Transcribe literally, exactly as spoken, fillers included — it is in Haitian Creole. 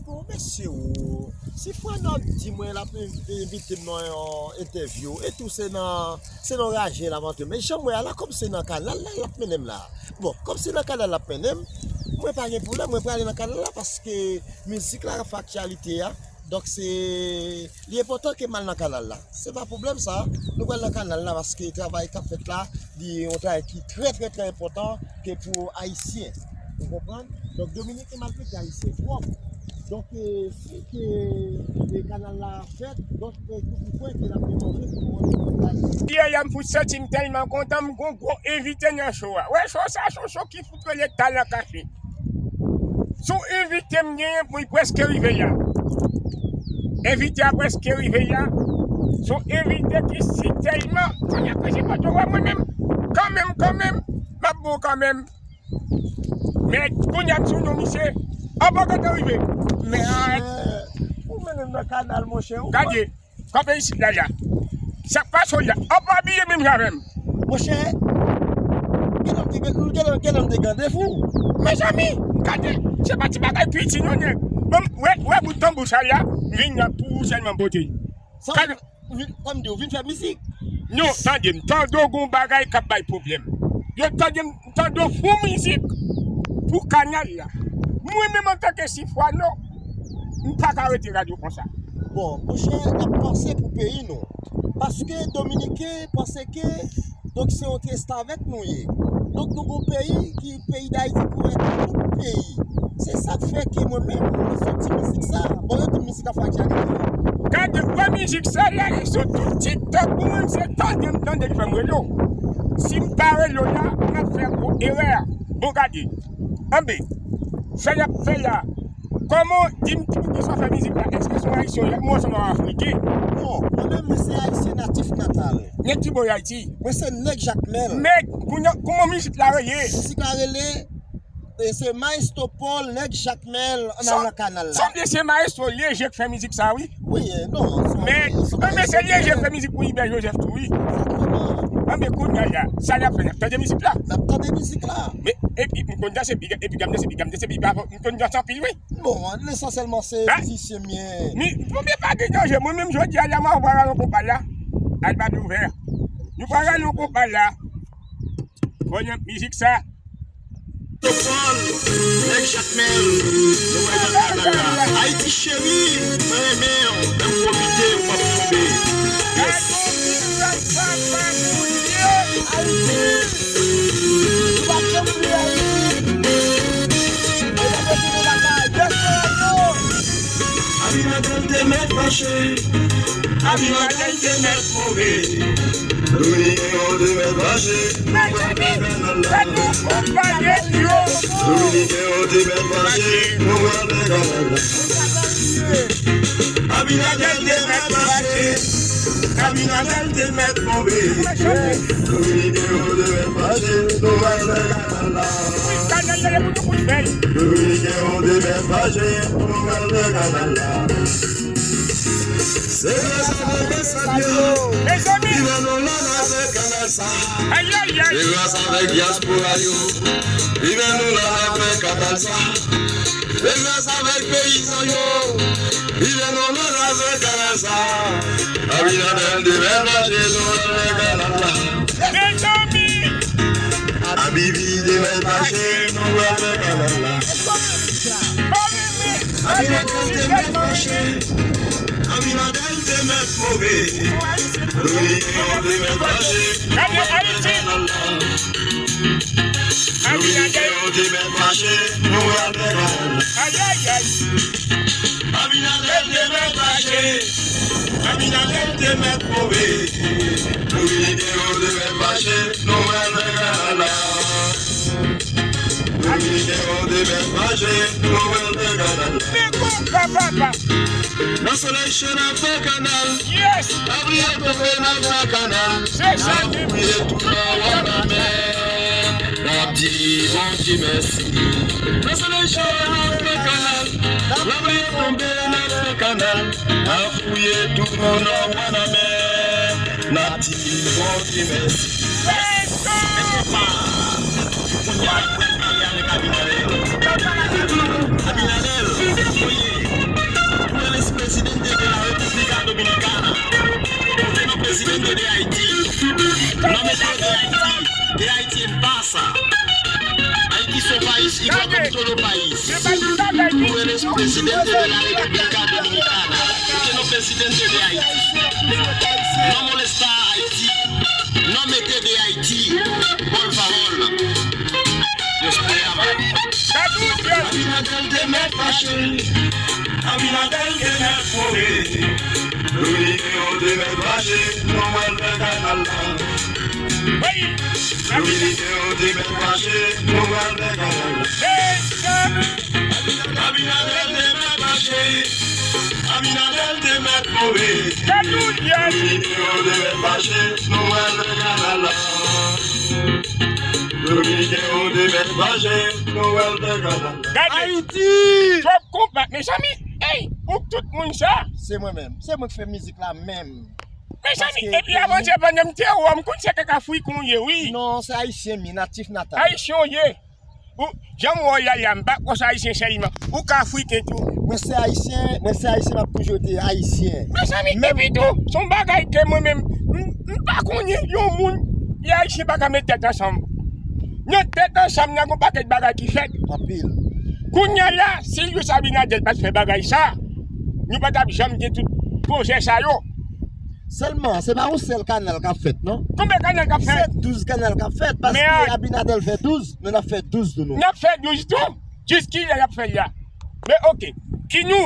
Bon, mesye, o, si Fwano ap di mwen l ap envite m nan yon entèvyou, e tou se nan, se nan raje l ap antre. Men jan m wè a la, kòm se nan kanal la l ap mennen m la. Bon, kòm se nan kanal l ap mennen m, mwen pa gen pwoblèm, mwen prale nan kanal la paske mizik la k ap fè aktyalite a. Donk, se, li enpòtan ke m al nan kanal la. Se pa pwoblèm sa, nou pral nan kanal la paske travay k ap fèt la, li yon travay ki trè, trè, trè enpòtan ke pou Ayisyen. Ou konprann? Donk, Dominiken maltrete Ayisyen twòp. Donk, e, si ke, e, kanal la fèt, donk, e, tout ou kwè ke l ap gen manje pou manje. Yè, yè, m fout santi m tèlman kontan, m gon gwo envite nan show a. Wè, show sa, show, show ki fout rele Talan Kache. Sou envite m genyen pou li prèske rive la. Envite a prèske rive la. Sou envite ki si tèlman. Sa y ap prese pa wè mwen menm. Kanmenm, kanmenm, m ap bon kanmenm. Men kounye a m sou non misye. An pa gentan rive. Men arèt. Ou mennen m nan kanal, monchè. Gade. Kanpe isit la, la. Sa k pase w la? An pa bliye menm jan avè m. Monchè, genlè m te, genlè, genlè m te gade fou. Mezanmi, gade, se pa ti bagay piti non, nèg. Bon, wè, wè bout tanbou sa la, m vin la pou ou sèlman pote. Sa, gade. Ou vin, sa m di, ou vin fè mizik? Non, tande m, tande w gon bagay k ap bay pwoblèm. Yo tande m, tande w fon mizik pou kanal la. Mwen menm antanke Sifwano, m pa ka rete radyo konsa. Bon, monchè, n ap panse pou peyi nou. Paske Dominiken panse ke, donk, se yon restavèk nou ye. Donk, nou gon peyi ki, peyi Dayiti kouvè tout peyi. Se sa k fè ke mwen menm, mwen soti mizik sa. Bon, yo di mizik ap fè aktyalite. Gade, wè mizik sa la, li sou tout TikTok. Pou mwen, se tande m tande li fè m rele w. Si m pa rele w la, m ap fè gwo erè. Bon, gade. Anben, sa y ap fè la. Kòman, di m ki pou ki sa fè mizik la? Èske se yon Ayisyen ou ye? Mwen se yon Afriken. Non, mwen menm, mwen se Ayisyen natif natal. Nèg ki bò Ayiti? Mwen se nèg Jakmèl. Nèg, kounya, kòman mizik la rele? Mizik la rele, e, se Maestro Paul, nèg Jakmèl, ann al nan kanal la. Sanble se Maestro Leje k fè mizik sa, wi. Wi, e, non. Men, anben, se Leje k fè mizik pou Ibè Jozèf tou, wi. Egzakteman. Anben, kounya la, sa y ap fè? Y ap tande mizik la? N ap tande mizik la. Men, epi, m konn danse, epi, epi, m danse, epi, m danse, epi, m konn danse anpil, wi. Bon, lesansyèlman se mizisyen m ye. Mi, premye pa gen danje, mwen menm jodi a la, mwen pral al nan konpa la. Al ba ouvè. Nou pral al nan konpa la. Konnen mizik sa. Topòl, nèg Jakmèl, nou pral nan kanal la. Ayiti cheri, mwen renmen w, menm pwofite, w p ap tonbe. Yes. Ayiti! Nou p ap janm bliye Ayiti! Ayiti, nou lakay! Yes, sir, yo! Abinader te mèt fache. Abinader te mèt move. Dominiken yo te mèt fache. Mezanmi, fè nou konpanye yo. Dominiken yo te mèt fache. Nou pral fè kanal la. Abinader te mèt fache. Abinader te mèt move. Dominiken yo te mèt fache, nou pral fè kanal la. Dominiken yo te mèt fache, nou pral fè kanal la. Se gras avèk Esabio, mezanmi, ki fè nou la nan fè kanal sa. Ayayay. Se gras avèk dyaspora yo, ki fè nou la nan fè kanal sa. Se gras avèk peyizan yo, ki fè nou la nan fè kanal sa. Abinader te mèt fache, nou pral fè kanal la. Mezanmi! Abibi te mèt fache, nou pral fè kanal la. Abinader te mèt fache. Abinader te mèt move. Dominiken yo te mèt fache. Gade Ayiti! Dominiken yo te mèt fache, nou pral fè kanal la. Ayayay! Abinader te mèt fache. Abinader te mèt move. Dominiken yo te mèt fache, nou pral fè kanal la. Dominiken yo te mèt fache, nou pral fè kanal la. Men konpa papa. Nan solèy cho n ap fè kanal. Yes! Lapli ap tonbe n ap fè kanal. Se sa ki fouye tou nan wòl lanmè. N ap di Bondye mèsi. Nan solèy cho n ap fè kanal. Lapli ap tonbe n ap fè kanal. N ap fouye tou nan wòl lanmè. N ap di Bondye mèsi. Mèsi pa. Kounye a, mwen pale avèk Abinader. Abinader, kounye Sa. Haiti son país igual como todo país. Tú eres presidente de la República Dominicana. Usted no es presidente de Haití. No molesta a Haití. No mete de Haití. Por favor. Dios te ama. Abinader te mèt fache. Abinader te mèt move. Dominiken yo te mèt fache. Nou pral fè kanal la. Dominiken yo te mèt fache, nou pral fè kanal la. Abinader te mèt fache, Abinader te mèt move. Dominiken yo te mèt fache, nou pral fè kanal la. Dominiken yo te mèt fache, nou pral fè kanal la. Gade. Ayiti! Twòp konpa, mezanmi. Ey, ou tout moun sa? Se mwen menm. Se mwen ki fè mizik la menm. Mezanmi, epi avanjè pandan m te wè w, m konn se kaka Afriken w ye, wi. Non, se Ayisyen, mi, natif natal. Ayisyen w ye. Ou, jan m wè w Yaya, m pa kwè w se Ayisyen sèlman. Ou ka Afriken tou. Mwen se Ayisyen, mwen se Ayisyen, m ap toujou rete Ayisyen. Mezanmi, epi tou, se yon bagay ke mwen menm, m, m pa konnen yon moun, e Ayisyen pa ka met tèt ansanm. Nan tèt ansanm, nan gon pakèt bagay ki fèt. Anpil. Kounye a la, si Luis Abinader pa t fè bagay sa, nou pa t ap janm gen tout pwojè sa yo. Sèlman, se pa yon sèl kanal k ap fèt, non? Konbyen kanal k ap fèt? Se douz kanal k ap fèt, paske Abinader fè douz, nou n ap fè douz tou nou. N ap fè douz tou. Jis kilè y ap fè l la? Men oke, ki nou